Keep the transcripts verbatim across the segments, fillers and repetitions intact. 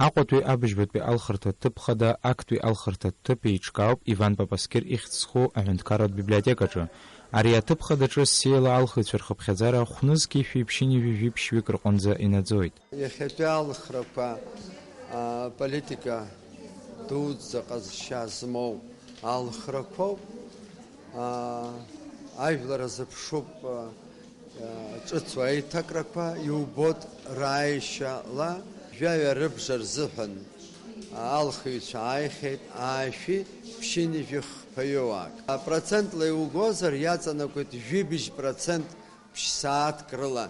Аҟәатәи абыжьбатәи алхырҭа ҭыԥ хада актәи алхырҭа ҭыԥ еиҿкаауп Иван Папаскир ихьӡ зху аҳәынҭқарратә библиотекаҿы. Ари аҭыԥ хадаҿы ссиала алхыҩцәа рхыԥхьаӡара хәнызқьи шәи ԥшьынҩажәи жәиԥшьҩык рҟынӡа инаӡоит. Иахьатәи алхрақәа, а, политика дуӡӡа ҟазшьа змоу алхрақәоуп. Аа, ажәлар азыԥшуп, аа, ҿыцу аиҭакрақәа, иубоит рааишьала, жәаҩа рыбжа рзыҳәан алхыҩцәа ааихьеит аашәи ԥшьынҩажәи хԥаҩык. Апроцентла иугозар, иаҵанакуеит жәибжь процент ԥшь-сааҭк рыла.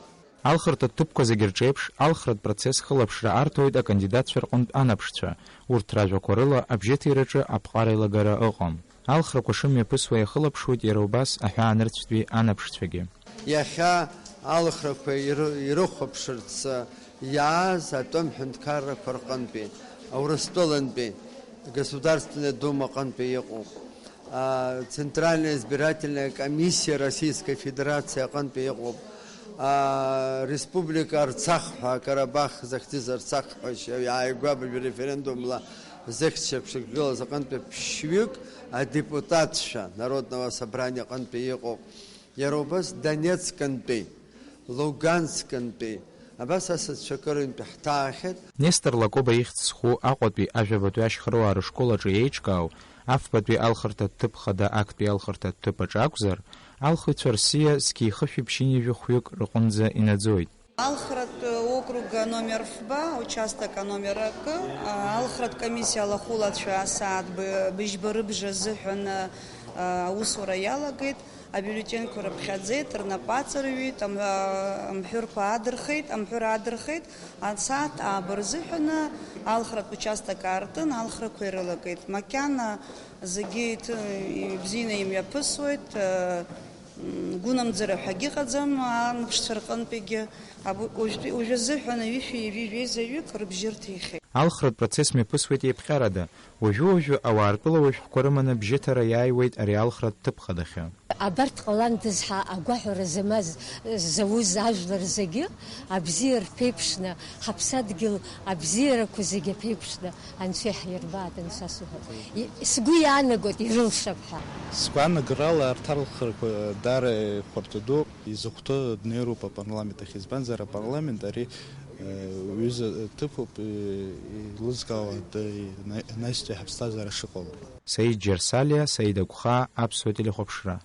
Алхырҭатә ҭыԥқәа зегьы рҿеиԥш, алхратә процесс хылаԥшра арҭоит акандидатцәа рҟынтә анаԥшцәа, урҭ ражәақәа рыла абжьыҭираҿы аԥҟара еилагара ыҟам. Алхрақәа шымҩаԥысуа иахылаԥшуеит иара убас аҳәаанырцәтәи анаԥшцәагьы. Иахьа алхрақәа иры-, ирыхәаԥшырц иааз атәым ҳәынҭқаррақәа рҟынтәи, Урыстәылантәи, Государственная Дума аҟынтәи иҟоуп. А, Центральная избирательная комиссия Российской Федерации аҟынтәи иҟоуп. А, Республика Арцах ҳәа, Карабах захьӡыз Арцах ҳәа шьа-, иааигәа абыржәы референдумла зыхьӡ шьақәшьақәгылаз аҟынтәи ԥшьҩык адепутатцәа Народного собрания аҟынтәи иҟоуп. Иара убас Донецкантәи, Луганскантәи, абас асасцәа кырынтә ҳҭаахьеит. Нестор Лакоба ихьӡ зху Аҟәатәи ажәабатәи ашьхаруаа рышкол аҿы еиҿкаау, афбатәи алхырҭатә ҭыԥ хада актәи алхырҭатә ҭыԥ аҿы акәзар, алхыҩцәа рсиа зқьи хышәи ԥшьынҩажәи хәҩык рҟынӡа инаӡоит. Алхратә округ номер фба, участок номер акы, алхратә комиссиа алахәылацәа асааҭ б-, быжьба рыбжа азыҳәан аусура иалагеит. Абиуллетенқәа рыԥхьаӡеит, рнапы аҵарҩит, ам-, амҳәырқәа аадырхеит, амҳәыр аадырхеит, асааҭ ааба рзыҳәан алхратә участок аартын, алхрақәа ирылагеит. Макьана зегьы иҭы-, ибзианы имҩаԥысуеит, м, гәынамӡара ҳәагьы ыҟаӡам, анаԥшцәа рҟынтәигьы. Аб-, уажәтәи, уажә азыҳәан ҩышәи ҩажәи жәеизаҩык рыбжьы рҭихьеит. Алхратә процесс мҩаԥысуеит еиԥҟьарада. Уажәы-уажәы ауаа ртәыла уажәхәқәа рыманы бжьыҭара иааиуеит ари алхратә ҭыԥ хадахьы. Абарҭ ҟаландаз ҳәа агәаҳәара змаз, зауз ажәлар зегьы абзиа рԥеиԥшны, ҳаԥсадгьыл абзиарақәа зегьы аԥеиԥшны Анцәа иаҳирбааит, анцәа суҳәоит. И-, сгәы иаанагоит, ирылшап ҳәа. Сгәаанагарала арҭ алхрақәа даара ихәарҭадоуп, изыхәҭоу днеироуп апарламент ахь, избанзар апарламент ари, э, ҩыза ҭыԥуп, э, еилызкаауа д-, на-, наҩстәи ҳаԥсҭазаара шыҟало. Саид Џьарсалиа, Саид Агәхаа, Аԥсуа телехәаԥшра.